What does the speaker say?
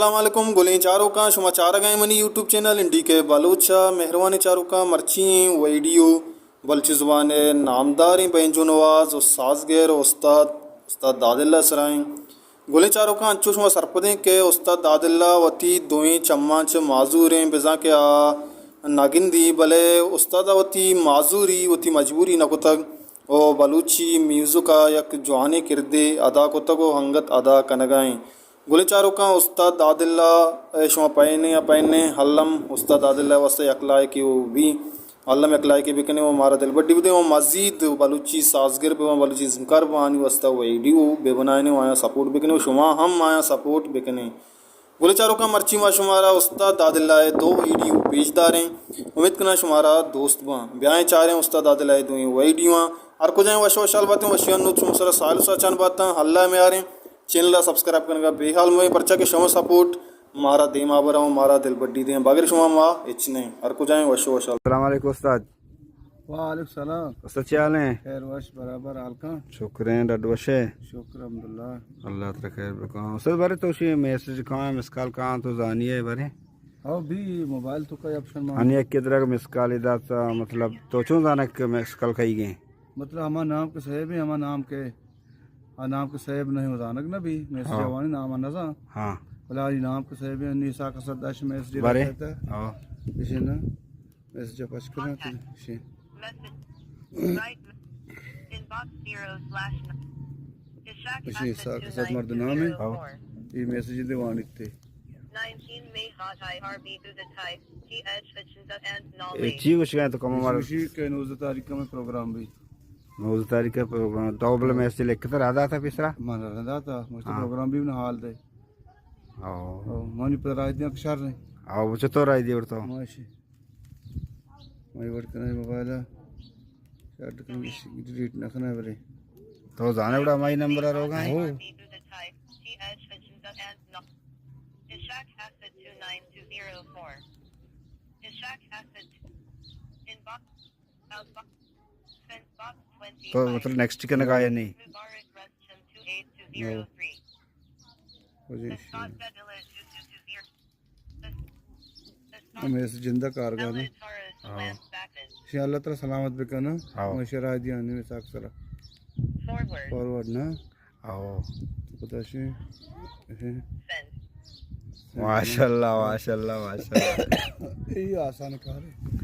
السلام علیکم گلیں چاروکاں، شما چارگ ءَ منی یوٹیوب چینل این ڈی کے بلوچ ءَ۔ مہروانیں چاروکاں، مرچی ایں ویڈیو بلوچی زبان ءِ نامداریں بینجو نواز و سازگر استاد، استاد داداللہ ءِ سرا ایں۔ گلیں چاروکاں، انچو شما سرپدیں کہ استاد داداللہ وتی دوئیں چماں چہ معذوریں، بزاں کہ آ نہ گندی، بلے استاد ءَ وتی معذوری، وتی مجبوری نہ کتگ و بلوچی میوزک ءَ یک جوانیں کردے ادا کتگ و انگت ادا کنگ ءَ ایں۔ گلیں چاروکاں، استاد داداللہ ءَ شما پہنیں ءَ پہنیں الم استاد داداللہ ءِ واستہ یک لائکے و بی الم یک لائکے بکنیں و مارا دلبڈی بدیں و مزید بلوچی سازگر بباں، بلوچی ازمکار بباں، آنی واستہ ویڈیو ببنائینیں و آیاں سپورٹ بکنیں و شما ہم آیاں سپورٹ بکنیں۔ گلیں چاروکاں، مرچی ما شمارا استاد داداللہ ءِ دو ویڈیو پیش داریں، امید کناں شمارا دوست باں۔ بیائیں چاریں استاد داداللہ ءِ دوئیں ویڈیواں۔ ہر کجائیں وش وشحال باتیں، وشیانی نود شما سرا سال و ساچان باتاں۔ اللہ ءِ میاریں، چینل ءَ سبسکرائب کنگا بے حال مبیں، پرچا کہ شما سپورٹ مارا دیما براں و مارا دلبڈی دیں، بغیر شما ما ہچ نہ ایں۔ ہر کجائیں وش وشحال۔ السلام علیکم استاد۔ وعلیکم السلام۔ استاد چی حال ایں؟ خیر وش برابر حال کن۔ شکر ایں، ڈڈ وش ئے؟ شکر الحمدللہ۔ اللہ ترا خیر بکن۔ استاد بارے تو شی میسج کاں، مس کال کاں تو زانی ئے بارے؟ ہاں بی موبائل تو کا آپشن مان۔ انی یک درگ مس کال دات، مطلب تو چون زانگ کہ مس کال کئی گئے؟ مطلب ہما نام کے صاحب ہیں، ہما نام کے، آ نام کے صاحب نہیں زانگ نہ بی، میسج ہاں۔ آوانی نام نہ زان۔ ہاں۔ بلا انی نام کے صاحب ہیں، انی سا کا صد دش میسج بارے؟ رہتا ہے۔ ہاں۔ اسی نا۔ میسج پچ کناں تو شی۔ اشی سا کسات مرد نام ہے۔ ہاں۔ یہ میسج دے وانیت تے۔ اے چی گوش گئے تو کم مار؟ اشی کہ نوزدہ تاریخ کا میں پروگرام بھی۔ نوزدہ تاریخ کا پروگرام۔ تو بل میسج لکھ کر آ داتا پیسرا؟ من آ داتا، مجھے ہاں۔ پروگرام بھی نہ حال دے۔ او۔ او، منی پر رائے دیاں کہ شر نہیں۔ او، چطور رائے دی اور تو؟ ماشی۔ مئی وڑ کناں موبائل ءَ۔ شارٹ کناں، ڈیلیٹ نہ کناں بلے۔ تو زانے وڑا مئی نمبر ءَ روگا ایں؟ ہو۔ تو مطلب نیکسٹ کنگ آیا نہیں؟ ہو۔ ہو جی۔ ہمیں اس جندہ کارگاہ نا۔ ہاں۔ شی اللہ تعالی سلامت بکنا۔ ہاں۔ ہمیں شرائع دیا نہیں میں ساک سرا۔ فارورڈ نا۔ ہاں۔ خدا شی۔ ماشاءاللہ، ماشاءاللہ، ماشاءاللہ۔ یہ آسان کار ہے۔